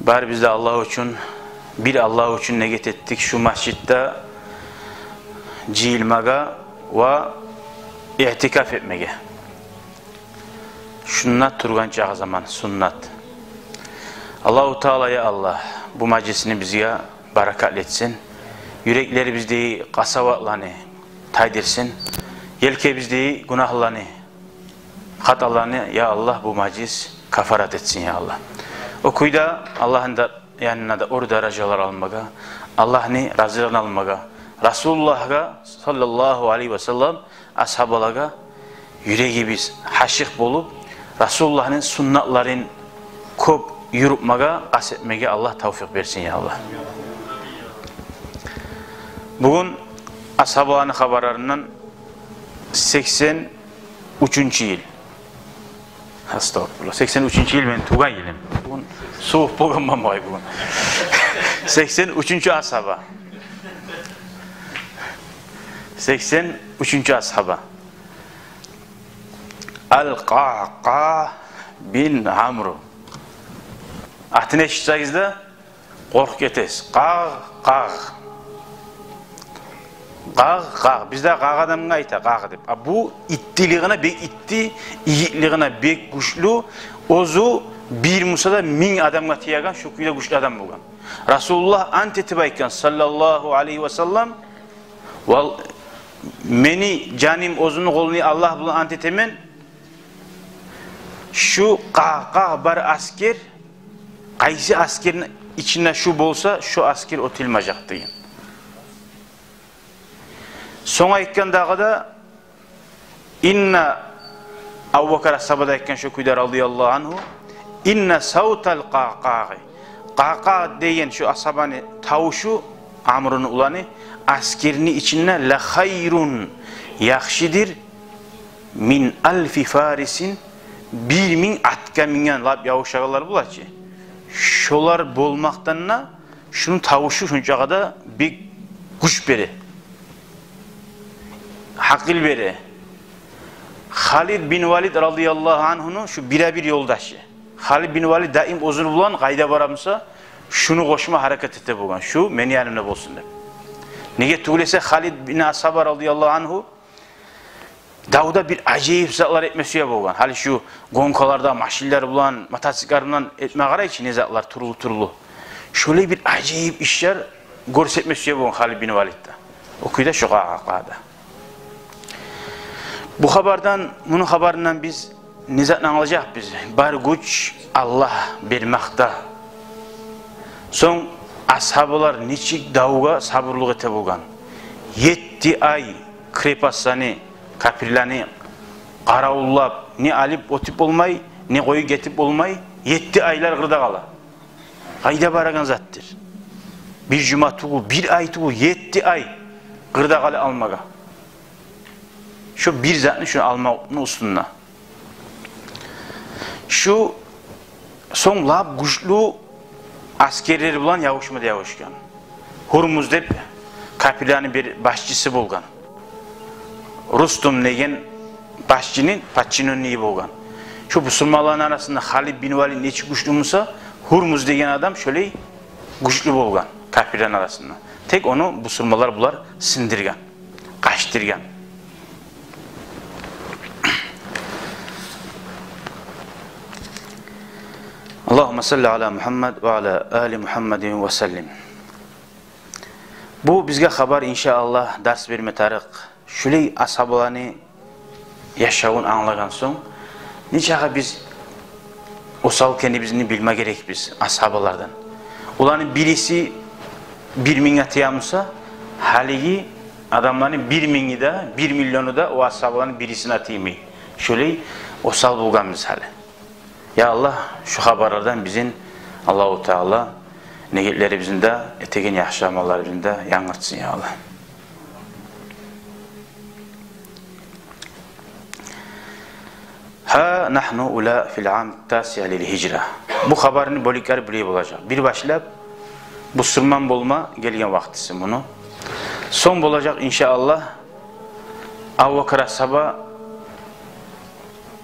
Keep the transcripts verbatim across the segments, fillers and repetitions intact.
Барыбыз да Аллагь учун, бир Аллагь учун негет этдик шу межитде жыйылмагъа ва иътикаф этмеге. Шунда тургъан чагъы заман суннат. Аллагьу Таала, я Аллагь, бу межитни бизге баракатлы этсин. Юреклерибиздеги къасаватланы тайдырсын. Елкебиздеги гюнагьланы, хаталаны, я Аллагь, бу межит кафарат этсин, я Аллагь. О кюйде Аллагьны да янына да оьр даражалар алмагъа, Аллагьны разилигин алмагъа, Расулуллагьгъа саллаллагьу алайгьи ва саллам, асгьабалагъа юрегибиз гьашыкъ болуп, Расулуллагьны суннатларын кёп юрютмеге къаст этмеге Аллагь тавфикъ берсин, я Аллагь. Бугюн асгьабаланы хабарларындан сексен уьчюнчю йыл. Астагъфируллагь. Сексен уьчюнчю йыл мени тувгъан йылым. Бугюн сувукъ болгъан мамай бугюн. Сексен уьчюнчю асгьаба. Сексен уьчюнчю асгьаба. Аль-Къаъкъаъ бин Амру. Атын эшитсегиз де, къоркъуп гетесиз. Къаъкъаъ. Къаъкъаъ. Бизде къаъкъ адамгъа айта къаъкъ деп. А бу иттилигине бек итти, игитлигине бек гючлю, оьзю бир буса да минг адамгъа тиеген, шу кюйде гючлю адам болгъан. Расулуллагь ант этип айтгъан, саллаллагьу алайгьи ва саллам, вал-, мени жаным оьзюню къолуна Аллагь булан ант этемен, шу Къаъкъаъ бар аскер, къайсы аскерни ичинде шу болса, шу аскер утулмажакъ деген. Сонг айтгъан дагъы да, инна, Абубакар асгьаба да айтгъан шу кюйде, радияллагьу ангьу, инна савтал Къаъкъаъи. Къаъкъаъ деген шу асгьабаны тавушу, Амруну уланы, аскерни ичинде ла хайрун, яхшыдыр, мин алфи фарисин, бир минг атгъа минген лап явушагъанлар бола чы. Шолар болмакъдан да шуну тавушу шунчагъа да бек гюч бере, гьакъыл бере. Халид бин Валид радияллагьу ангьуну шу бирабир ёлдашы. Халид бин Валид даим оьзю булан къайда бара буса, шуну къошма гьаракат эте болгъан. Шу мени янымда болсун деп. Неге тюгюл эсе Халид бин асгьаба радияллагьу ангьу давда бир ажайып затлар этме сюе болгъан. Гьали шу гонкаларда машинлер булан, мотоцикллер булан этме къарай чы, не затлар тюрлю-тюрлю. Шолай бир ажайып ишлер гёрсетме сюе болгъан Халид бин Валид да. О кюйде шу Къаъкъаъда. Бу хабардан, муну хабарындан биз не затны англажакъбыз? Бар гюч Аллагь бермакъда. Сонг асгьабалар нечик давгъа сабурлукъ эте болгъан. Етти ай крепостьланы, капирлени къаравуллап, не алып оьтюп болмай, не къоюп гетип болмай, етти айлар къырда къала. Къайда барагъан затдыр? Бир жума тюгюл, бир ай тюгюл, етти ай къырда къала алмагъа. Шу бир затны, шуну алмакъны уьстюнде. Шу сонг лап гючлю аскерлер булан явушма да явушгъан. Гьурмуз деп капирлени бир башчысы болгъан. Рустум деген башчыны подчинённыйи болгъан. Шу бусурманланы арасында Халид бин Валид нечик гючлю буса, Гьурмуз деген адам шолай гючлю болгъан капирлени арасында. Тек ону бусурманлар булар сындыргъан, къачдыргъан. Аллагьумма салли аля Мухаммад ва аля али Мухаммадин ва саллим. Бу бизге хабар, иншааллагь, дарс берме тарыкъ. Шулай асгьабаланы яшавун англагъан сонг, нечакъы биз осал экенибизни билме герекбиз асгьабалардан. Оланы бириси бир минг атыя буса, гьалиги адамланы бир минги де, бир миллиону да о асгьабаланы бирисин атаймай. Шолай осал болгъанбыз гьали. Я Аллагь, шу хабарлардан бизин Аллагьу Таала негетлерибизни де, этеген яхшы амалларыбызны да янгыртсын, я Аллагь. Гьа нагьну ула фил ам таси лил гьижра. Бу хабарны бёлюклери булай болажакъ. Бир башлап бусурман болма гелген вакътиси муну. Сонг болажакъ, иншааллагь, Абубакар асгьаба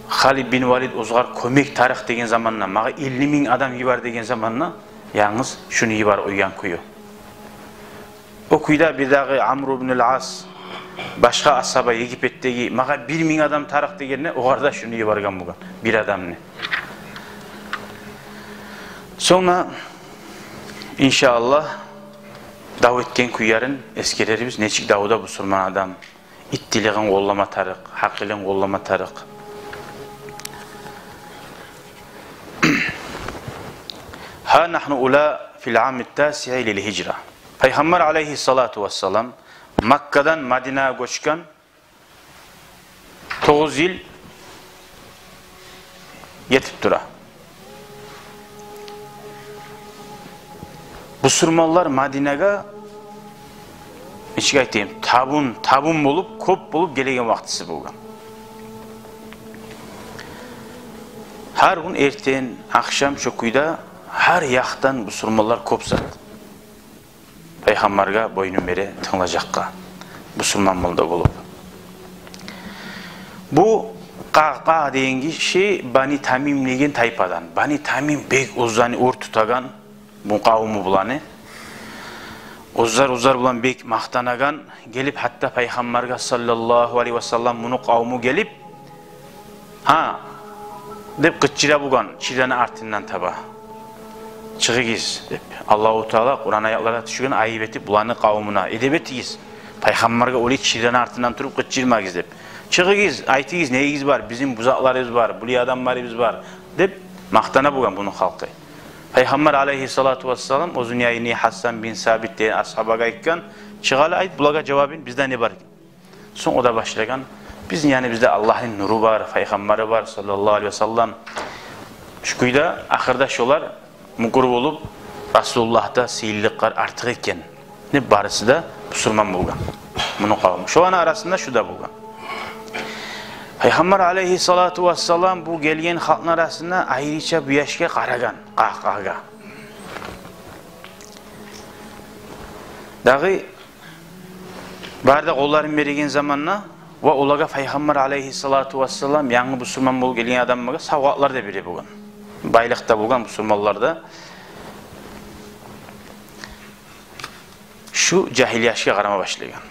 Халид бин Валид оьзюгер кёмек тарыкъ деген заманда, магъа элли минг адам йибер деген заманда, Янгыз шуну йиберип къойгъан кюю. О кюйде бирдагъы Амру ибн ал-Ас, башгъа асгьаба Египетдеги, магъа бир минг адам тарыкъ дегенде, огъар да шуну йиберген болгъан, бир адамны. Сонг да, иншааллагь, дав этген кюйлерин эсгерербиз, нечик давда бусурман адам иттилигин къоллама тарыкъ, гьакъылын къоллама тарыкъ. Ха нагьну ула фил ами ттасиъи лил гьижра. Пайхаммар алайгьиссалату вассалам Маккадан Мадинагъа гёчген тогъуз йыл етип тура. Бусурманлар Мадинагъа, нечик айтайым, табун, табун болуп, кёп болуп гелеген вакътиси болгъан. Гьар гюн эртен, ахшам шо кюйде гьар якъдан бусурманлар кёп зат. Пайхаммаргъа бойнун бере тынглажакъгъа, бусурман молла болуп. Бу Къаъкъаъ деген гиши Бани Тамим деген тайпадан. Бани Тамим бек оьзлени оьр тутагъан бу къавуму буланы. Оьзлер оьзлер булан бек макътанагъан, гелип гьатта Пайхаммаргъа саллаллагьу алайгьи васаллам муну къавуму гелип, «Гьа», — деп къычыра болгъан чирдени артындан таба. «Чыгъыгъыз», — деп. Аллагьу Таала Къуран аятларда тюшген, айып этип буланы къавумуна, эдеп этигиз. Пайхаммаргъа олай чирдени артындан туруп къычырмагъыз деп. «Чыгъыгъыз, айтыгъыз, негигиз бар, бизин бу затларыбыз бар, булай адамларыбыз бар», — деп макътана болгъан муну халкъы. Пайхаммар алайгьиссалату вассалам оьзюню яйыны Гьассан бин Сабит деген асгьабагъа айтгъан: «Чыгъ гьали, айт булагъа жавабын, бизде не бар экен?» Сонг о да башлагъан: «Бизин яныбызда Аллагьны нуру бар, Пайхаммары бар, саллаллагьу алайгьи васаллам. Шу кюйде ахырда шолар мукъур болуп, Расулуллагьда сыйлылыкълар артыкъ экен», — деп барысы да бусурман болгъан муну къавуму. Шоланы арасында шу да болгъан. Пайхаммар алайгьиссалату вассалам бу гелген халкъны арасында айрыча бу яшгъа къарагъан, Къаъкъаъгъа. Дагъы бары да къолларын береген заманда, ва олагъа Пайхаммар алайгьиссалату вассалам янгы бусурман болуп гелген адамлагъа савгъатлар да бере болгъан. Байлыкъ да болгъан бусурманларда. Шу жагьил яшгъа къарама башлагъан.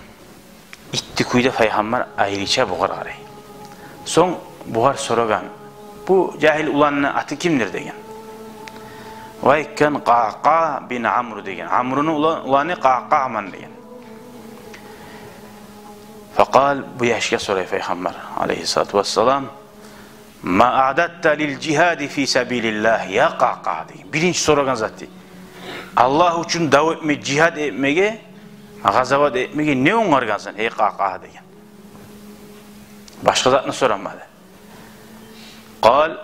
Итти кюйде Пайхаммар айрыча бугъар къарай. Сонг бугъар сорагъан: «Бу жагьил уланны аты кимдир?» — деген. Ва айтгъан: «Къаъкъаъ бин Амру», — деген. «Амруну ула-, уланы Къаъкъаъман», — деген. Факъал, бу яшгъа сорай Пайхаммар алайгьиссалату вассалам: «Ма аъдадта лил жигьади фи сабилиллагь, я Къаъкъаъ?» — деген. Биринчи сорагъан заты: «Аллагь учун дав этме, жигьад этмеге, къазават этмеге не онгаргъансан, эй Къаъкъаъ?» — деген. Башгъа затны сорамады. Къал: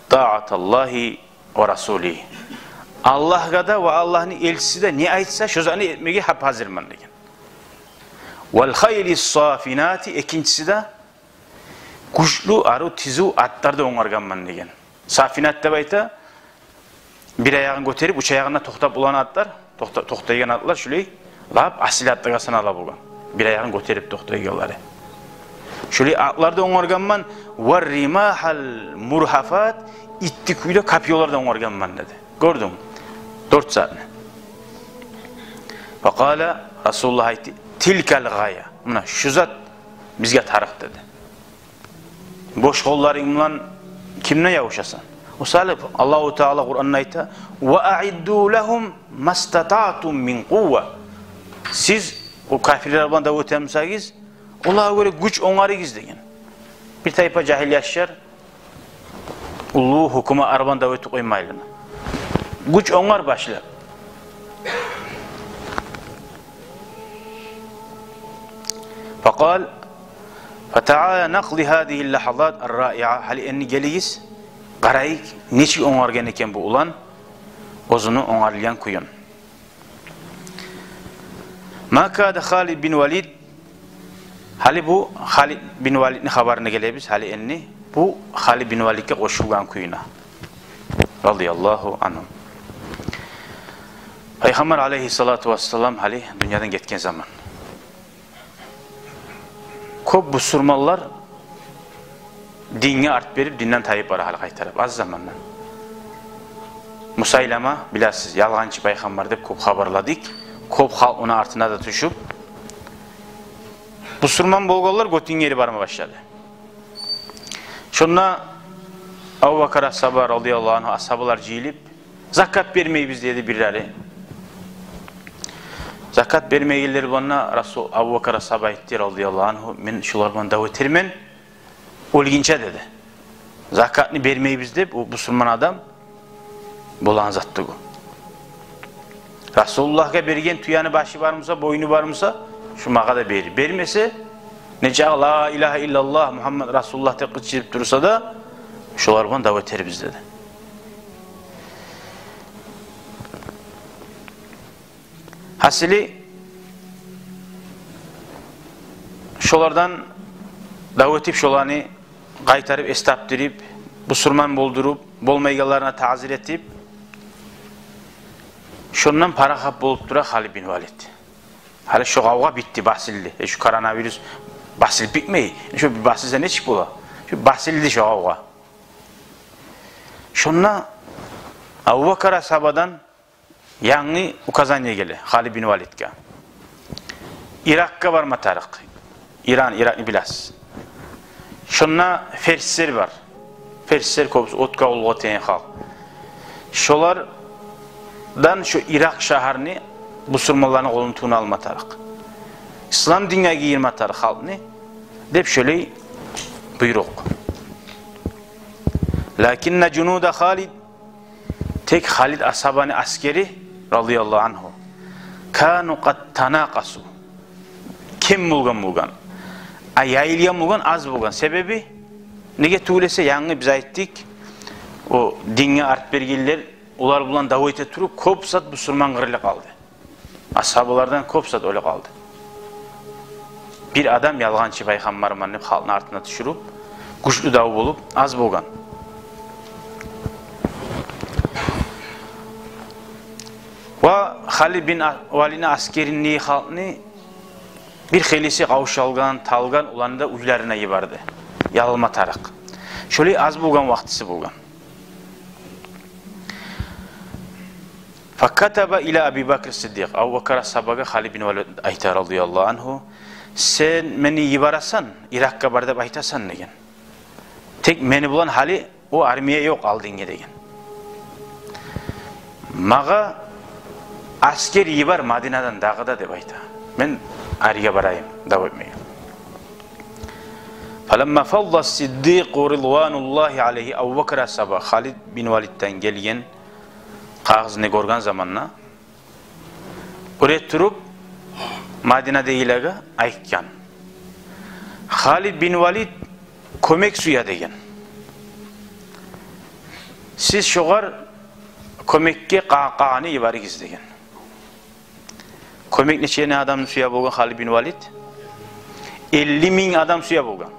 «Таъаталлагьи ва расулигьи». «Аллагьгъа да ва Аллагьны элчиси де не айтса, шо затны этмеге гьап-гьазирмен», — деген. «Вал хайлис сафинати», экинчиси де, «гючлю, арив, тизив атлар да онгаргъанман», — деген. Сафинат деп айта, бир аягъын гётерип, уьч аягъында токътап улана атлар, токъта-, токътайгъан атлар, шулай лап асил атларгъа санала болгъан. Бир аягъын гётерип токътайгъанлары. «Шулай атлар да онгаргъанман, ва римагьал мургьафат, итти кюйде копьёлар да онгаргъанман», — деди. Гёрдюнг? Дёрт затны. Факъала, Расулуллагь айтды: «Тилкал гъая. Муна шу зат бизге тарыкъ», — деди. «Бош къолларынг булан кимге ябушасан?» О саялы Аллагьу Таала Къуранда айта: «Ва аъидду лагьум мастатаътум мин къувва». Сиз о капирлер булан дав этемисегиз, олагъа гёре гюч онгарыгъыз, — деген. Бир тайпа жагьил яшлар уллу гьукуматлар булан дав этип къоймайлы. Гюч онгар башлап. Факъал: «Фатаъала накъди гьазигьил лагьазат ар-раиъа». Гьали энни гелигиз, къарайыкъ, нечик онгаргъан экен бу улан оьзюню онгарылгъан кююн. Ма када Халид бин Валид. Гьали бу Халид бин Валидни хабарына гелебиз. Гьали энни бу Халид бин Валидге къошулгъан кююне. Радияллагьу ангьу. Пайхаммар алайгьиссалату вассалам гьали дюньядан гетген заман. Кёп бусурманлар динге арт берип, динден тайып бара гьали къайтарып, аз замандан. Мус-, Мусайлама, билесиз, ялгъанчы пайхаммар деп кёп хабарладыкъ. Кёп халкъ ону артына да тюшюп, бусурман болгъанлар гётюнгери барма башлады. Шонда Абубакар асгьаба радияллагьу ангьу, асгьабалар жыйылып, «Закат бермейбиз», — деди бирлери. Закат бермегенлер булан да Расул, Абубакар асгьаба айтды радияллагьу ангьу: «Мен шолар булан дав этермен оьлгюнче», — деди. Закатны бермейбиз деп, о бусурман адам болагъан затдыр о. Расулуллагьгъа берген тюени башы бар буса, бойну бар буса, шу магъа да бер. Бермесе, нечакъы «Ла илагьа иллаллагь, Мугьаммад Расулуллагь» деп къычырып турса да, шолар булан дав этербиз, деди. Гьасили, шолардан дав этип, шоланы къайтарып эс тапдырып, бусурман болдуруп, болмайгъанларына тазир этип, шондан парахат болуп тура Халид бин Валид. Гьали шо къавгъа битди, басылды. Э, шо коронавирус басылып битмей. Шо бир басылса нечик бола? Шо басылды шо къавгъа. Шонда Абубакар асгьабадан янгы указание геле Халид бин Валидге. Иракъгъа барма тарыкъ. Иран, Иракъны билесиз. Шонда ферслер бар. Ферслер кёбюсю отгъа, къулгъа тиеген халкъ. Шолардан шо Иракъ шагьарны, бусурманланы къолун тюбюне алма тарыкъ. Ислам динге гийирме тарыкъ халкъны, деп шолай буйрукъ. Лакинна жунуда Халид, тек Халид асгьабаны асгери, радияллагьу ангьу, кану къад танакъасу. Кем болгъан болгъан. А яйылгъан болгъан, аз болгъан. Себеби, неге тюгюл эсе, янгы биз айтдыкъ, о динге арт бергенлер, олар булан дав эте туруп, кёп зат бусурман къырылып къалды. Асгьабалардан кёп зат оьлюп къалды. Бир адам ялгъанчы пайхаммарман деп халкъны артына тюшюрюп, гючлю дав болуп, аз болгъан. Ва Халид бин А-, Валидни асгерини, халкъны бир хыйлысы къавшалгъан, талгъан, оланы да уьйлерине йиберди. Ялма тарыкъ. Шолай аз болгъан вакътиси болгъан. Факатаба ила Аби Бакр Сиддикъ. Абубакар асгьабагъа Халид бин Валид айта, радияллагьу ангьу: «Сен мени йибересен, Иракъгъа бар деп айтасан, — деген. — Тек мени булан гьали о армия ёкъ алдынгъы, — деген. — Магъа асгер йибер Мадинадан дагъы да, — деп айта. — Мен арыгъа барайым дав этмеге». Фаламма фадда Сиддикъу ридвануллагьи алайгьи, Абубакар асгьаба Халид бин Валидден гелген къагъызны гёрген заманда, уьре туруп, Мадинадагъылагъа айтгъан: «Халид бин Валид кёмек сюе, — деген. — Сиз шогъар кёмекге Къакъаны йиберигиз», — деген. Кёмек нече адамны сюе болгъан Халид бин Валид? Элли минг адам сюе болгъан.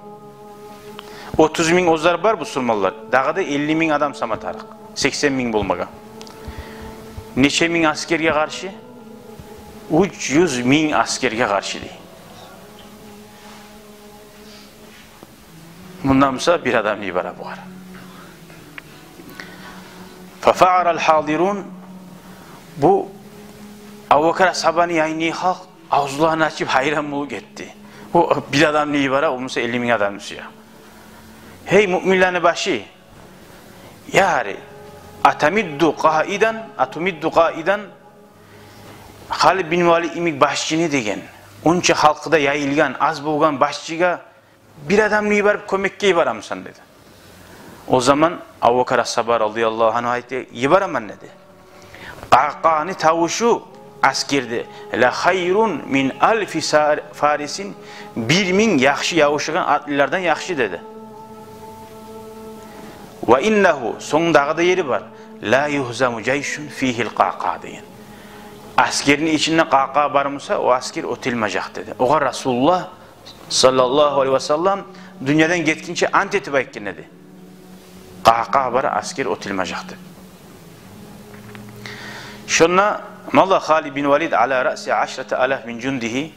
Отуз минг оьзлер бар бусурманлар. Дагъы да элли минг адам сама тарыкъ. Сексен минг болмагъа. Нече минг асгерге къаршы? Уьч юз минг асгерге къаршы, дей. Мундан буса бир адамны йибере бугъар. Фафаъарал хадирун. Бу Абубакар асгьабаны янындагъы халкъ авзуларын ачып гьайран болуп гетди. Бу бир адамны йибере, о буса элли минг адамны сюе. Гьей, муъминлени башы, яри, атамидду къаидан, атумидду къаидан, Халид бин Валид йимик башчыны, деген, онча халкъы да яйылгъан, аз болгъан башчыгъа бир адамны йиберип кёмекге йиберемисен, деди. О заман Абубакар асгьаба радияллагьу ангьу айтды: «Йиберемен», — деди. Къакъаны тавушу асгерде: «Ла хайрун мин алфи сар-, фарисин», бир минг яхшы ябушгъан атлылардан яхшы, деди. «Ва иннагьу», сонг дагъы да ери бар, «ла югьзаму жайшун фигьил Къакъа», — деген. Асгерни ичинде Къакъа бар буса, о асгер утулмажакъ, деди. Огъар Расулуллагь саллаллагьу алайгьи ва саллам дюньядан гетгинче ант этип айтгъан эди. Къакъа бар, асгер утулмажакъ деп. Шонда мада Халид бин Валид ала раъси ашрата алаф мин жундигьи.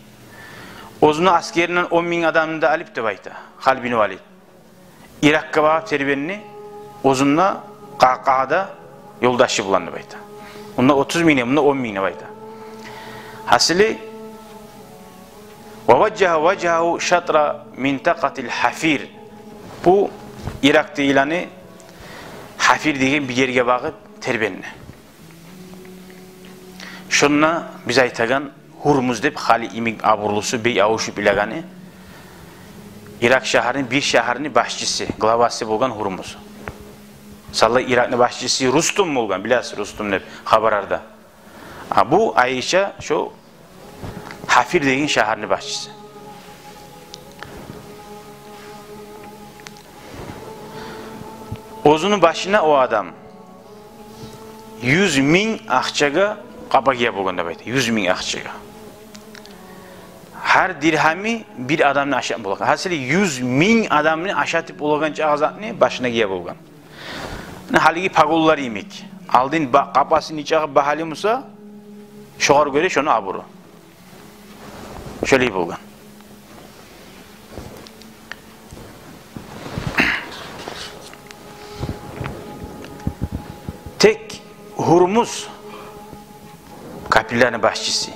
Оьзюню асгеринден он минг адамны да алып, деп айта Халид бин Валид, Иракъгъа багъып сербенди, оьзюн де Къакъада ёлдашы булан деп айта. Мунда отуз минг, мунда он минг деп айта. Гьасили, ва важжагьа важгьагьу шатра минтакъатил Гьафир. Бу Иракъда йыланы Гьафир деген бир ерге багъып тербенди. Шонда биз айтагъан Гьурмуз деп, гьали йимик абурлусу, бек авушуп билегени, Иракъ шагьарны, бир шагьарны башчысы, главасы болгъан Гьурмуз. Мисалда, Иракъны башчысы Рустум болгъан, билесиз, Рустум деп хабарларда. А бу айрыча шо Гьафир деген шагьарны башчысы. Оьзюню башына о адам юз минг акъчагъа къапа гие болгъан деп айта. Юз минг акъчагъа. Гьар диргьами бир адамны ашатма болагъан. Гьасили, юз минг адамны ашатып болагъан чакъы затны башына гие болгъан. Муна гьалиги погонлар йимик. Алдын ба-, къапасын нечакъы багьалы буса, шогъар гёре шону абуру. Шолай болгъан. Тек Гьурмуз, капирлени башчысы,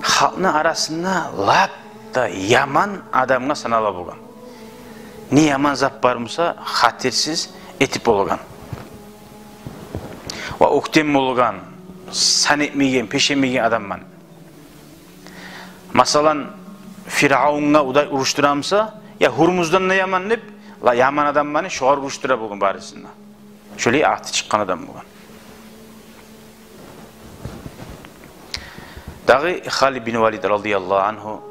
халкъны арасында лап да яман адамгъа санала болгъан. Не яман зат бар буса, хатирсиз этип болагъан. Ва оьктем болгъан, сан этмеген, пеш этмеген адамман. Масала, Фиръавунгъа удай уруш тура буса, я Гьурмуздан да яман деп, ла яман адамман, шогъар уруш тура болгъан барысына. Шолай аты чыкъгъан адам болгъан. Дагъы Халид бин Валид радияллагьу ангьу,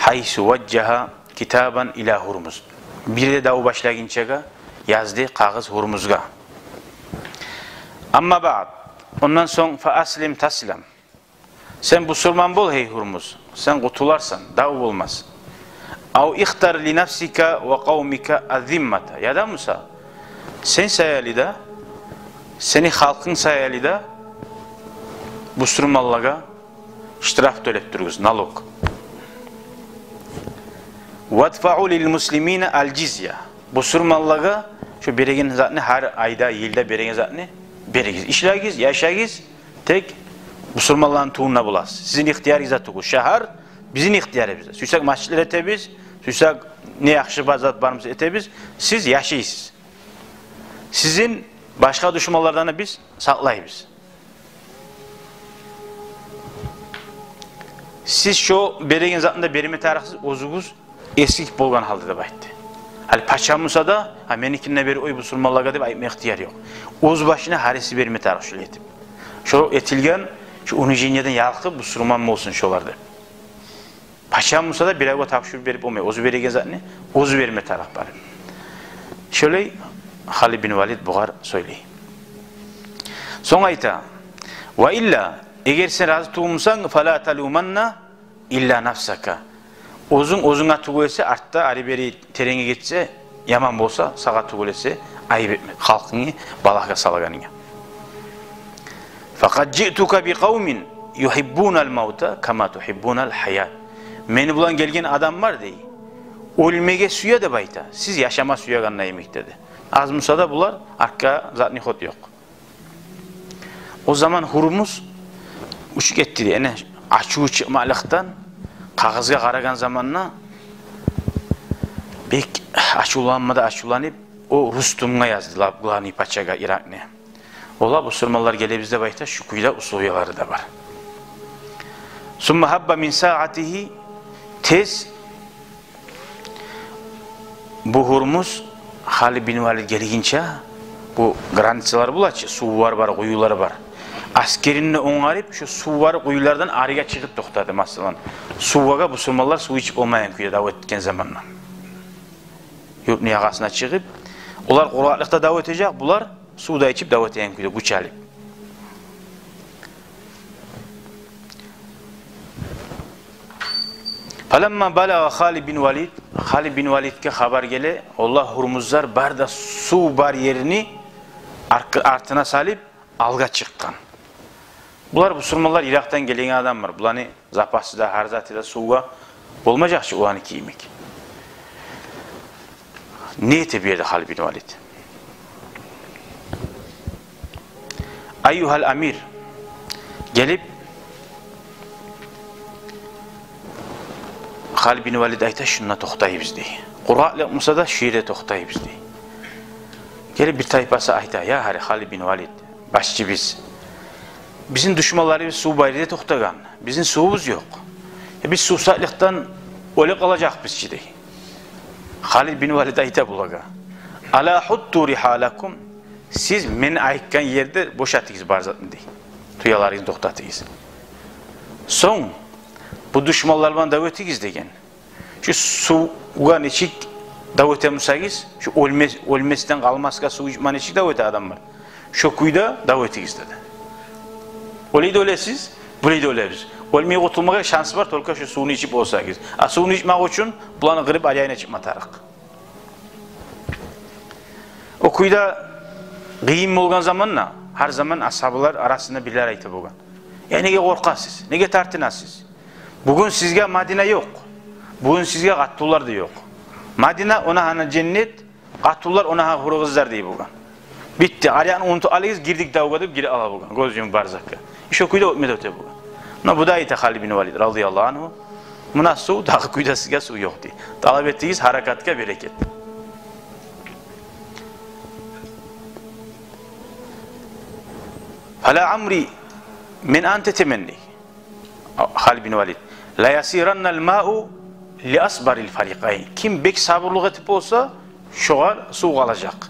гьайсу важжагьа китабан ила Гьурмуз. Бир де дав башлагъынчагъа язды къагъыз Гьурмузгъа. Амма баъд, ондан сонг, фа аслим таслам. Сен бусурман бол, гьей Гьурмуз, сен къутуларсан, дав болмас. Ав ихтар ли нафсика ва къавмика аззиммата. Яда буса, сен саялы да, сени халкъынг саялы да бусурманлагъа штраф тёлеп туругъуз, налог. Вадфау лил муслимина ал жизья. Бусурманлагъа шо береген затны, гьар айда, йылда береген затны беригиз. Ишлегиз, яшагъыз, тек бусурманланы тувунда боласыз. Сизин ихтиярыгъызда тюгюл. Шагьар бизин ихтиярыбызда. Сюйсек межитлер этебиз, сюйсек не яхшы бар зат бар буса этебиз. Сиз яшайсыз. Сизин башгъа душманлардан да биз сакълайбыз. Сиз шо береген затны да берме тарыкъсыз, оьзюгюз эсгик болгъан гьалда деп айтды. Гьали пача буса да, гьа, меникин де бер, ой, бусурманлагъа деп айтма ихтияр ёкъ. Оьз башына гьариси берме тарыкъ шолай этип. Шо этилген, шо унижениеден ялкъып, бусурман болсун шолар деп. Пача буса да биревге тапшуруп берип болмай, оьзю береген затны оьзю берме тарыкъ бар. Шолай Халид бин Валид бугъар сёйлей. Сонг айта: «Ва илла, эгер сен рази тюгюл бусанг, фала талуманна илла нафсака. Оьзюнг оьзюнге тюгюл эсе, артда ари-бери теренге гетсе, яман болса, сагъа тюгюл эсе, айып этме, халкъынгны балагьгъа салагъанынгны. Факъад жиътука би къавмин югьиббунал мавта кама тугьиббунал гьаят. Мени булан гелген адам бар, дей, оьлмеге сюе деп айта, сиз яшама сюегенде йимик», — деди. Аз буса да булар, артгъа затны ход ёкъ. О заман Гьурмуз учуп гетди де, яни ачуву чыкъмакълыкъдан, къагъызгъа къарагъан заманда бек ачувланма да ачувланып, о Рустумгъа язды, лап главный пачагъа Иракъны. Олар, бусурманлар гелебиз деп айта, шу кюйде условиялары да бар. Сумма гьабба мин сагьатигьи, тез бу Гьурмуз, Халид бин Валид гелгинче, бу границалар бола чы, сувлар бар, къуюлар бар. Аскерин де онгарып, шу сувлар, къуюлардан арыгъа чыгъып токътады, масала. Сувгъа, бусурманлар сув ичип болмайгъан кюйде дав этген заманда. Юртну ягъасына чыгъып, олар къургъакълыкъда дав этежек, булар сувда ичип дав этеген кюйде гюч алып. Фаламма балагъа Халид бин Валид, Халид бин Валидге хабар геле, олар Гьурмузлар бары да сув бар ерни арт-, артына салып, алгъа чыкъгъан. Булар, бусурманлар, Иракъдан гелген адамлар, буланы запасы да, гьар заты да сувгъа болмажакъ чы, оланыки йимик. Не эте бу ерде Халид бин Валид? «Айюгьал амир». Гелип, Халид бин Валид айта: «Шунда токътайбыз», — дей. «Къургъакълыкъ буса да, шу ерде токътайбыз», — дей. Гелип бир тайпасы айта: «Я гьари, Халид бин Валид, башчыбыз, бизин душманларыбыз сув бу ерде токътагъан, бизин сувубуз ёкъ. Э, биз сувсузлукъдан оьлюп къалажакъбыз чы», — дей. Халид бин Валид айта булагъа: «Ала гьутту ригьалакум, сиз мен айтгъан ерде бошатыгъыз бар затны, — дей. — Тюелеригизни токътатыгъыз. Сонг бу душманлар булан дав этигиз, — деген. — Шу сувгъа нечик дав эте бусагъыз, шу оьлмес, оьлмесден къалмасгъа сув ичме нечик дав эте адамлар, шо кюйде дав этигиз», — деди. «Олай да оьлесиз, булай да оьлебиз. Оьлмей къутулмагъа шанс бар, только шу сувну ичип болсагъыз. А сувну ичмек учун буланы къырып, аръягъына чыкъма тарыкъ». О кюйде къыйын болгъан заманда гьар заман асгьабалар арасында бирлер айта болгъан: «Я неге къоркъасыз? Неге тартынасыз? Бугюн сизге Мадина ёкъ. Бугюн сизге къатынлар да ёкъ. Мадина, она гьана женнет, къатынлар, она гьа гьуру къызлар», — дей болгъан. «Битди, аръягъын унутуп алыгъыз, гирдик давгъа», — деп гирип ала болгъан, гёз юмуп барзакъгъа. Шо кюйде оьтме де оьте болгъан. Муна бу да айта Халид бин Валид радияллагьу ангьу: «Муна сув, дагъы кюйде сизге сув ёкъ», — дей. «Талап этигиз, гьаракатгъа берекет». «Фаля амри, мен ант этемен, — дей Халид бин Валид, — ля ясиранна ль-мау ли асбариль фарикъайн. Ким бек сабурлукъ этип болса, шогъар сув къалажакъ.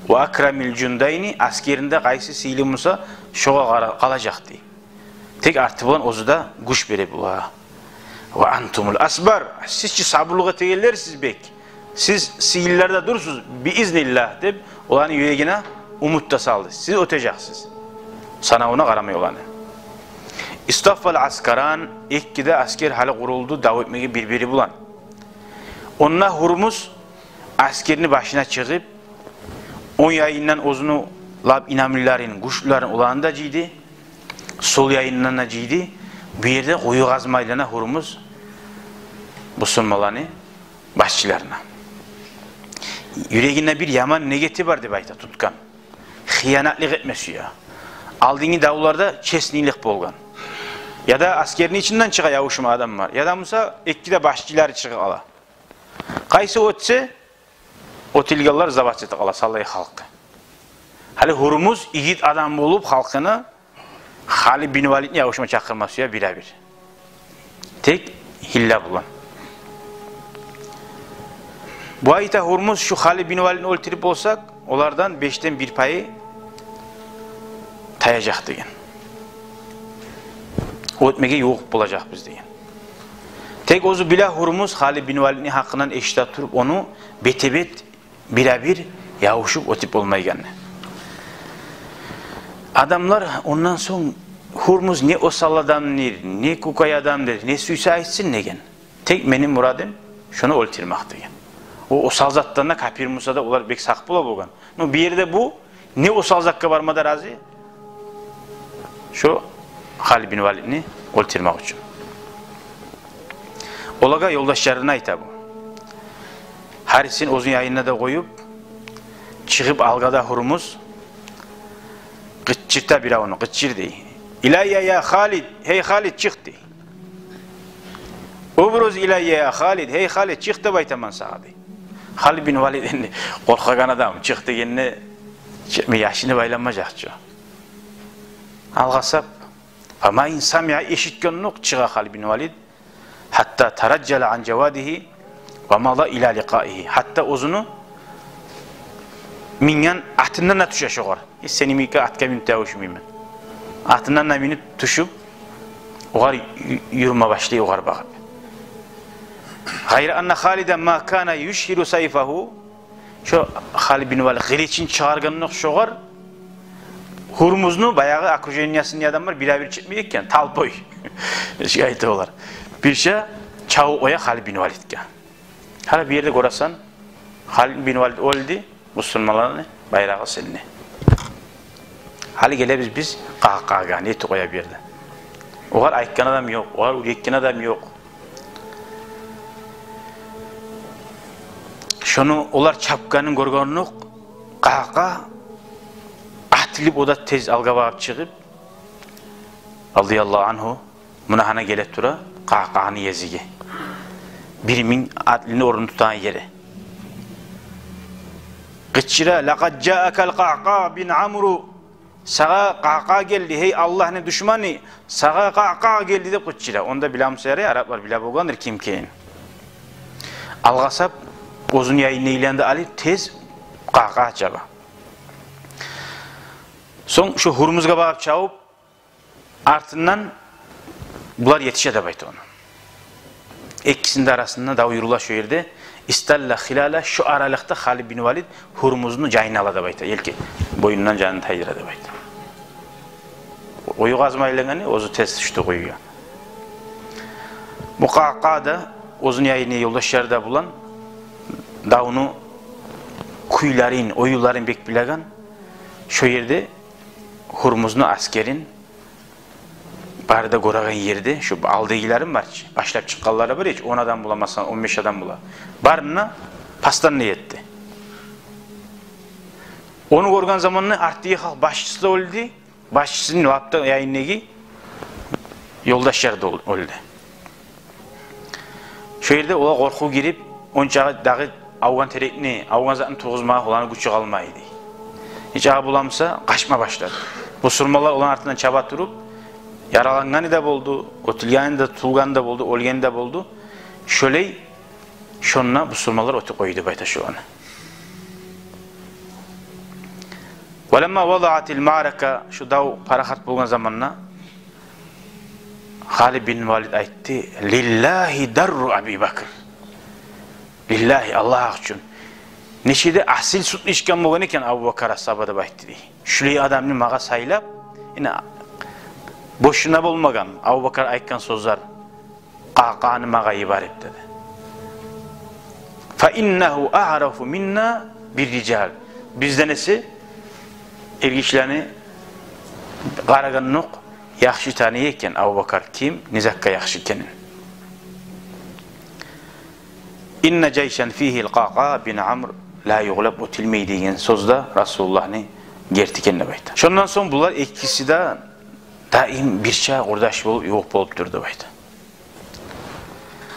Ва акрамиль жундайни, асгеринде къайсы сыйлы буса, шогъар къала-, къалажакъ», — дей. Тек арты булан оьзю де гюч бере булагъа. «Ва антумуль асбар, сиз чи сабурлукъ этегенлерсиз бек. Сиз сыйлыларда дурсуз, би изниллагь», — деп, оланы юрегине умут да салды. «Сиз оьтежексиз, санавуна къарамай оланы». Истаффаль аскаран, эки де асгер гьали къурулду дав этмеге бир-бири булан. Онда Гьурмуз асгерини башына чыгъып, онг янындан оьзюню лап инамлыларын, гючлюлерин, оланы да жыйды, сол янындан да жыйды. Бу ерде къую къазма айлана Гьурмуз бусурманланы башчыларына. Юрегинде бир яман негети бар деп айта, тутгъан. Хыянатлыкъ этме сюе. Алдынгъы давларда честныйлыкъ болгъан. Яда асгерини ичинден чыгъа ябушма адамлар, яда буса эки де башчылары чыгъып ала. Къайсы оьтсе, оьтюлгенлер забат этип къала, саллай халкъ. Гьали Гьурмуз игит адам болуп, халкъына Халид бин Валидни ябушма чакъырма сюе бирабир. Тек гьилла булан. Бу айта Гьурмуз: «Шу Халид бин Валидни оьлтюрюп болсакъ, олардан бешден бир пайы таяжакъ», — деген. «Оьтмеге ювукъ болажакъбыз», — деген. Тек оьзю биле Гьурмуз Халид бин Валидни гьакъындан эшите туруп, ону бете-бет, бирабир ябушуп оьтюп болмайгъанны. Адамлар ондан сонг: «Гьурмуз не осал адамдыр, не кукай адамдыр, не сюйсе айтсын, — деген. — Тек мени мурадым шону оьлтюрмек», — деген. О осал затдан да, капир буса да, олар бек сакъ бола болгъан. Но бу ерде бу не осал затгъа барма да рази, шо Халид бин Валидни оьлтюрмек учун. Олагъа ёлдашларына айта бу. Гьарисин оьзюню янына да къоюп, чыгъып алгъа да Гьурмуз, къычырта биревню, къычыр дей: «Илайя я Халид, гьей Халид, чыкъ», — дей. «Убруз илайя я Халид, гьей Халид, чыкъ деп айтаман сагъа», — дей. Халид бин Валид энди къоркъагъан адам, чыкъ дегенде, чыкъмай, яшынып айланмажакъ чы. Алгъасап, фама ин самиа, эшитгенокъ чыгъа Халид бин Валид, гьатта таражжала ан жавадигьи ва мада ила ликъаигьи. Гьатта оьзюню минген атындан да тюше шогъар. Гьеч сени йимик атгъа минип де ябушмайман. Атындан да минип тюшюп, огъар ю-, юрюме башлай, огъар багъып. Гъайра анна Халидан ма кана юшгьилу сайфагьу. Шо Халид бин Валид къылычын чыгъаргъандокъ шогъар, Гьурмузну баягъы окружениясында адамлар бирабир чыкъмай экен, толпой. Шо айта олар. Бирче чабып къоя Халид бин Валидге. Гьали бу ерде гёресен, Халид бин Валид оьлдю, бусурманланы байрагъы сынды. Гьали гелебиз биз Къаъкъаъгъа, не тюгюл къоя бу ерде. Огъар айтгъан адам ёкъ, огъар уьйретген адам ёкъ. Шону олар чапгъанын гёргенокъ, Къаъкъаъ ат Атылып, о да тез алгъа багъып чыгъып, радияллагьу ангьу, муна гьана геле тура Къаъкъаны езиги. Бир минг атлыны орнун тутагъан ери. Къычыра: «Лакъад жаъакал Къаъкъаъ бин Амру». Сагъа Къаъкъаъ гелди, гьей Аллагьны душманы, сагъа Къаъкъаъ гелди деп къычыра. Онда биле буса ярай, араплар биле болгъандыр ким экенин. Алгъасап, оьзюню яйынны илянда алып, тез Къаъкъаъ чаба. Сонг шо Гьурмузгъа багъып чабып, артындан булар етише деп айта ону. Экисини де арасында дав юрюле шо ерде. Исталла хилала, шо аралыкъда Халид бин Валид Гьурмузну жанын ала деп айта. Элки бойнундан жанын тайдыра деп айта. Къую къазма айлангъаны, оьзю тез тюшдю къуюгъа. Бу Къаъкъаъ да оьзюню яйыны ёлдашлары да булан давну кюйлерин, оюнларын бек билеген. Шо ерде Гьурмузну аскерин бары да гёреген ерде, шо алдагъыларын бар чы, башлап чыкъгъанлары бар чы, он адам бола, масала, он беш адам бола. Барына постанный этди. Ону гёрген заманда артдагъы халкъ башчысы да оьлдю, башчысыны лап да яйындагъы ёлдашлары да оьл-, оьлдю. Шо ерде олагъа къоркъув гирип, ончакъы дагъы авгъан терекни, авгъан затны тургъузмагъа оланы гючю къалмай эди. Нечакъы бола буса, къачма башлады. Бусурманлар оланы артындан чаба туруп, яралангъаны да болду, оьтюлгени де, тутулгъаны да болду, оьлгени де болду. Шолай шонда бусурманлар оьтюп къойду деп айта шоланы. Ва ламма вазаатил маърака, шу дав парахат болгъан заманда Халид бин Валид айтды: «Лиллагьи дарру Аби Бакр». Лиллагьи, Аллагь учун. Нече де асил сютню ичген болгъан экен Абубакар асгьаба деп айтды дей. Шулай адамны магъа сайлап, яни бошуна болмагъан Абубакар айтгъан сёзлер. Къаъкъаны магъа йиберип деди. Фа иннагьу аърафу минна бир рижал. Бизден эсе эргишилени къарагъандокъ яхшы таный экен Абубакар ким, не затгъа яхшы экенин. Инна жайшан фигьил Къаъкъаъ бин Амр ла югълаб, утилмей деген сёз де Расулуллагьны герти экен деп айта. Шондан сонг булар экиси де даим бирче къурдаш болуп, ювукъ болуп тур деп айта.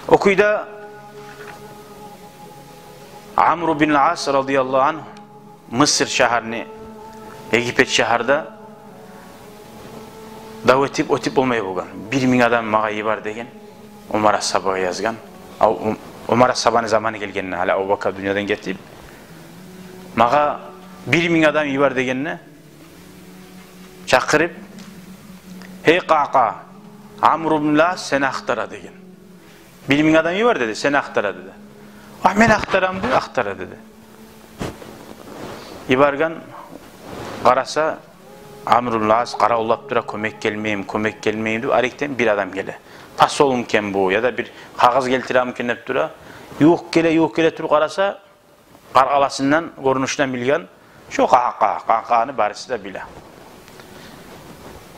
О кюйде Амру бин Ас радияллагьу ангь Мысыр шагьарны, Египет шагьарда дав этип, оьтюп болмай болгъан. Бир минг адам магъа йибер деген, Омар асгьабагъа язгъан. Ав-, Ом-, Омар асгьабаны заманы гелгенде, гьали Абубакар дюньядан гетип, магъа бир минг адам йибер дегенде, чакъырып: «Гьей Къаъкъаъ, Амру бин Ас сени ахтара», – деген. «Бир минг адам йибер, – деди, – сени ахтара», – деди. «Ва мен ахтарам», – деди, ахтара деди. Йиберген, къараса, Амру бин Ас къаравуллап тура, «Кёмек гелмейми, кёмек гелмейми?» – деп, арекден бир адам геле. Посолму экен бу, яда бир къагъыз гелтиремикен деп тура. Ювукъ геле, ювукъ геле туруп къараса, къаркъарасындан, гёрюнюшюнден билген, шо Къаъкъаъ, Къаъкъаны барысы да биле.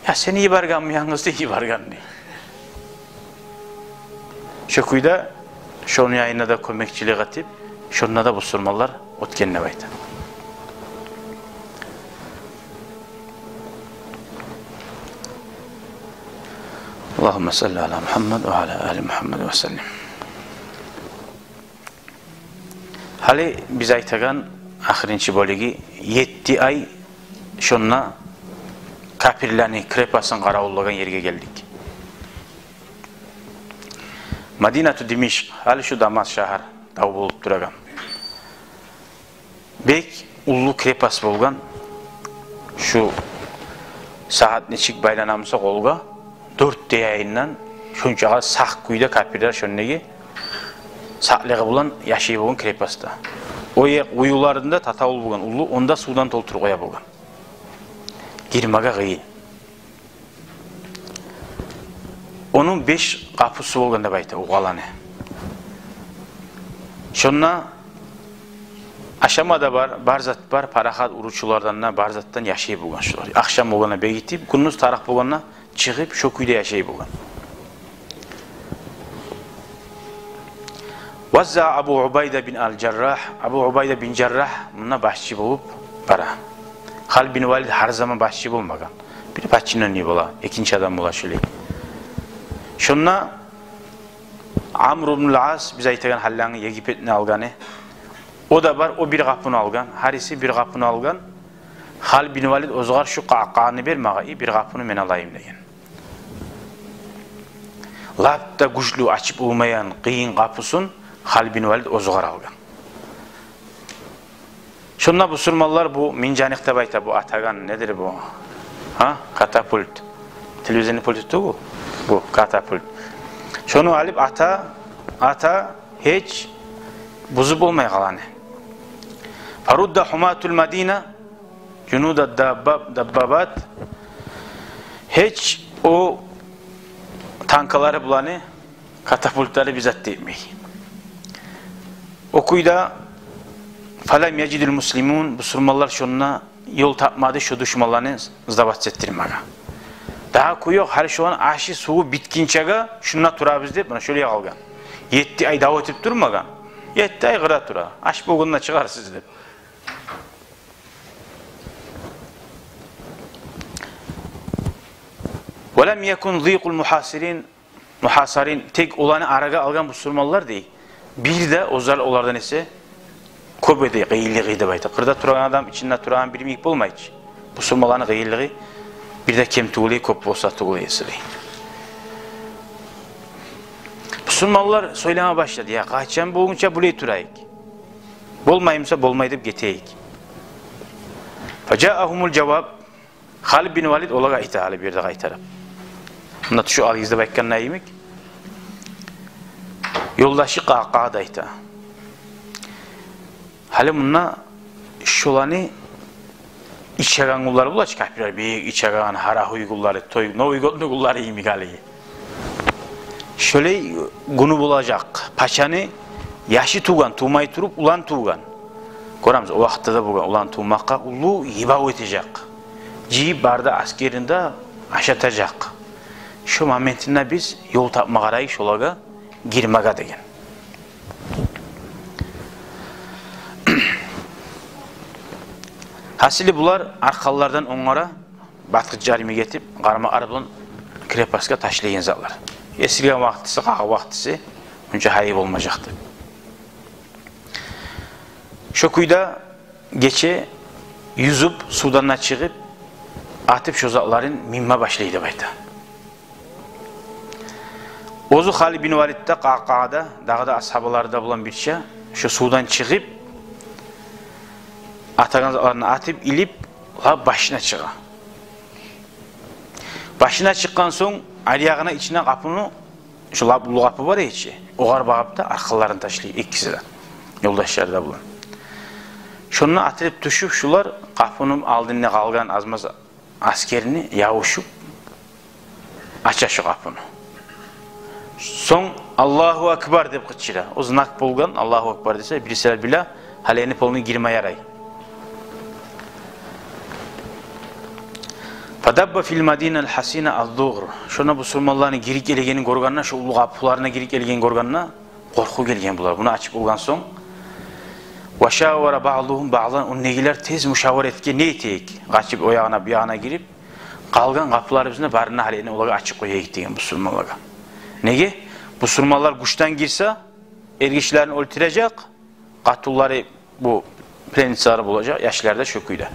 «Я сени йибергенми янгыз?» – дей, йиберген дей. Шо кюйде шону янына да кёмекчилик этип, шонда да бусурманлар оьтген деп айта. Аллагьумма салли ала Мугьаммад ва ала али Мугьаммад ва саллим. Гьали биз айтагъан ахырынчы бёлюгю, етти ай шонда капирлени крепостун къаравуллагъан ерге гелдик. Мадинату Димишкъ, гьали шу Дамаск шагьар дав болуп турагъан. Бек уллу крепость болгъан. Шу сагьат нечик байлана буса къолгъа, дёрт де янындан шончакъы сакъ кюйде капирлер шондагъы сакълыгъы булан яшай болгъан крепостда. О ер къуюларында татавул болгъан уллу, онда сувдан толтуруп къоя болгъан. Гирмеге къыйын. Ону беш къапусу болгъан деп айта, о къаланы. Шонда ашама да бар, бар зат бар, парахат, уручулардан да, бар затдан яшай болгъан шолар. Ахшам болгъанда бегитип, гюндюз тарыкъ болгъанда чыгъып, шо кюйде яшай болгъан. Вазза Абу Убайда бин ал-Жаррагь, Абу Убайда бин Жаррагь мунда башчы болуп бара. Халид бин Валид гьар заман башчы болмагъан. Бир подчинённый бола, экинчи адам бола шолай. Шонда Амр ибн ал-Ас, биз айтагъан гьалланы Египетни алгъаны, о да бар, о бир къапуну алгъан, гьариси бир къапуну алгъан. Халид бин Валид оьзюгер: «Шу Къакъаны бер магъа, и бир къапуну мен алайым», – деген. Лап да гючлю, ачып болмайгъан къыйын къапусун Халид бин Валид оьзюгер алгъан. Шонда бусурманлар бу минжаникъ деп айта, бу атагъан недир бу? Гьа? Катапульт. Телевизионный пульт тюгюл бу, катапульт. Шону алып ата, ата, гьеч бузуп болмай къалгъаны. Фарудда гьуматул Мадина жунуда даббаб-, даббабат. Гьеч о танкалары буланы, катапультлары бир зат да этмей. О кюйде фалам яжидул муслимун, бусурманлар шонда ёл тапмады шо душманланы сдаваться этдирмеге. Дагъы кюй ёкъ, гьали шоланы ашы-суву битгинчеге шунда турабыз деп, муна шолай къалгъан. Етти ай дав этип турмагъан. Етти ай къыра тура. Аш болгъанда чыгъарсыз деп. Валам якун зикъул мугьасирин, мугьасарин, тек оланы арагъа алгъан бусурманлар дей. Бир де оьзлер олардан эсе кёп эди къыйынлыгъы деп айта. Къырда турагъан адам, ичинде турагъан бир йимик болмай чы. Бусурманланы къыйынлыгъы бир де кем тюгюл, кёп болса тюгюл эсе дей. Бусурманлар сёйлеме башлады: «Я, къачан болгъунча булай турайыкъ? Болмай буса болмай деп гетейик». Фажаагьумул жаваб. Халид бин Валид олагъа айта гьали бир ерде къайтарып. Мунда тюшюп алыгъыз деп айтгъанда йимик, ёлдашы Къакъагъа да айта. Гьали мунда шоланы ичеген гюнлери бола чы, капирлер бек ичеген, гьарагьуй гюнлери, той, Новый годну гюнлери йимик гьали. Шолай гюню болажакъ. Пачаны яшы тувгъан, тувмай туруп улан тувгъан. Гёремиз, о вакътиде де болгъан, улан тувмакъгъа уллу йыбав этежек. Жыйып бары да асгерин де ашатажакъ. Шо моментинде биз ёл тапма къарайыкъ шолагъа гирмеге деген. Гьасили, булар аркъанлардан онгара батгъыч ярмиге этип, къармакълар булан крепостгъа ташлайгъан затлар. Эсирген вакътиси, къагъы вакътиси, мунча гьайы болмажакъ деп. Шо кюйде гече юзюп, сувдан да чыгъып, атып шо затларын минме башлай деп айта. Оьзю Халид бин Валид де, Къакъа да, дагъы да асгьабалары да булан бирче шо сувдан чыгъып, атагъан затларын атып, илип, лап башына чыгъа. Башына чыкъгъан сонг, ари ягъына, ичине къапуну, шо лап уллу къапу бар эди чи, огъар багъып да аркъанларын ташлай экиси де, ёлдашлары да булан. Шонда атылып тюшюп, шулар къапуну алдында къалгъан аз-маз асгерни ябушуп ача шо къапуну. Сонг «Аллагьу акбар» деп къычыра. О знак болгъан, «Аллагьу акбар» десе, бирисилер биле, гьали энни полный гирме ярай. Фадабба фил мадина ал-гьасина аз-зугър. Шонда бусурманланы гирип гелгенин гёргенде, шо уллу къапуларына гирип гелгенин гёргенде, къоркъув гелген булар. Буну ачып болгъан сонг, ва шавара баъдугьум баъдан, ондагъылар тез мушавара этген, не этейик? Къачып о ягъына, бу ягъына гирип, къалгъан къапуларыбызны барын да гьали энни олагъа ачып къояйыкъ деген бусурманлагъа. Неге? Бусурманлар гючден гирсе, эргишилерин оьлтюрежек, къатунлары, бу пленницалары болажакъ, яшлар да шо кюйде.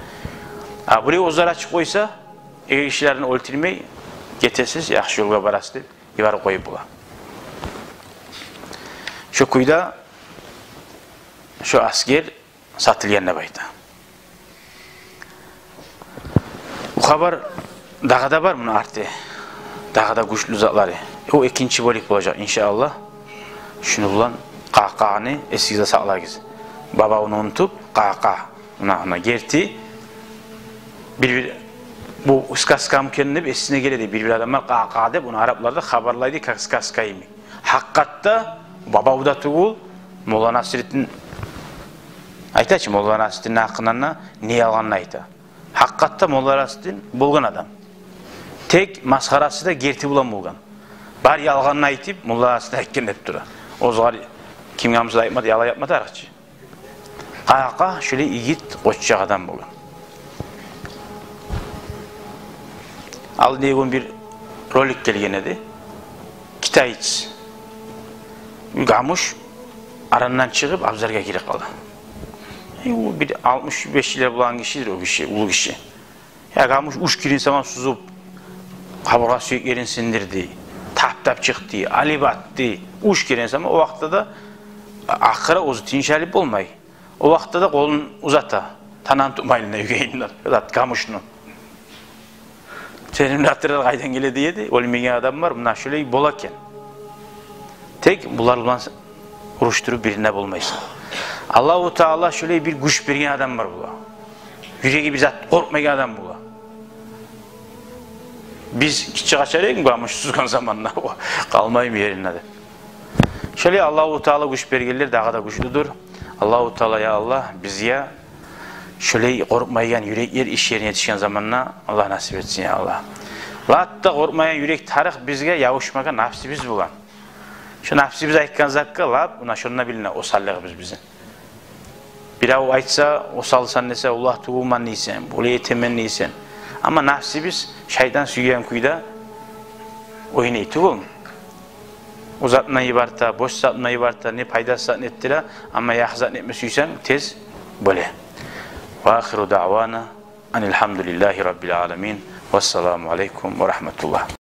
А булай оьзлер ачып къойса, эргишилерин оьлтюрмей, гетесиз, яхшы ёлгъа барасыз деп йиберип къоюп бола. Шо кюйде шо асгер сатылгъан деп айта. Бу хабар дагъы да бар, муну арты дагъы да гючлю затлары. О экинчи бёлюк болажакъ, иншааллагь. Шуну булан Къакъаны эсигизде сакълагъыз. Бабавну унутуп, Къакъа. Муна, муна герти. Бир-бир, бу сказкамы экен деп эсине геледи. Бир-бир адамлар Къакъа деп, ону араплар да хабарлайды, как сказка йимик. Гьакъыкъатда бабав да тюгюл, Молла Насриддин. Айта чы, Молла Насриддинни гьакъындан да не ялгъанны айта. Гьакъыкъатда Молла Насриддин болгъан адам. Тек масхарасы да герти булан болгъан. Бар ялгъанны айтып, Молла Насриддин айтгъан деп тура. Оьзюгер кимге буса да айтмады, ялай айтмады арыкъчы. Къакъа шолай игит, къоччакъ адам болгъан. Алдагъы гюн бир ролик гелген эди. Китаец гамуш арандан чыгъып, абзаргъа гирип къала. Э, о бир алтмыш беш йыллар болгъан гишидир, о гиши, уллу гиши. Я гамуш уьч керен сама сузуп, къабургъа сюеклерин сындырды, таптап чыкъды, алып атды. Уьч керен сама. О вакътиде де ахыры оьзю тынч алып болмай. О вакътиде де къолун узата, танан тутмайлы, не уьйге иннер, зат, гамушну. Сени атырар къайдан геле дей эди, оьлмеген адам бар, муна шолай бола экен. Тек булар булан урушдуруп бирине болмайсан. Аллагьу Таала шолай бир гюч берген адам бар була. Юреги бир зат къоркъмайгъан адам була. Биз гиччи къачар эдик гамуш сузгъан заманда, о къалмаймы ерине деп. Шолай Аллагьу Таала гюч бергенлер дагъы да гючлюдюр. Аллагьу Таала, я Аллагь, бизге шолай къоркъмайгъан юреклер иш ерине етишген заманда Аллагь насип этсин, я Аллагь. Лап да къоркъмайгъан юрек тарыкъ бизге ябушмагъа напсибиз булан. Шо напсибиз айтгъан затгъа лап, муна шонда билине осаллыгъыбыз бизин. Бирев айтса, осалсан десе, олай тюгюлмен дейсен, булай этемен дейсен. Амма напсибиз шайтан сюйген кюйде ойнай тюгюлмю? О затны йиберте, бош затны йиберте, не пайдасыз затны этдире, амма яхшы затны этме сюйсенг, тез бола. Ва ахиру даъвана анил гьамдулиллагьи раббил аламин. Вассаламу алайкум ва рагьматуллагь.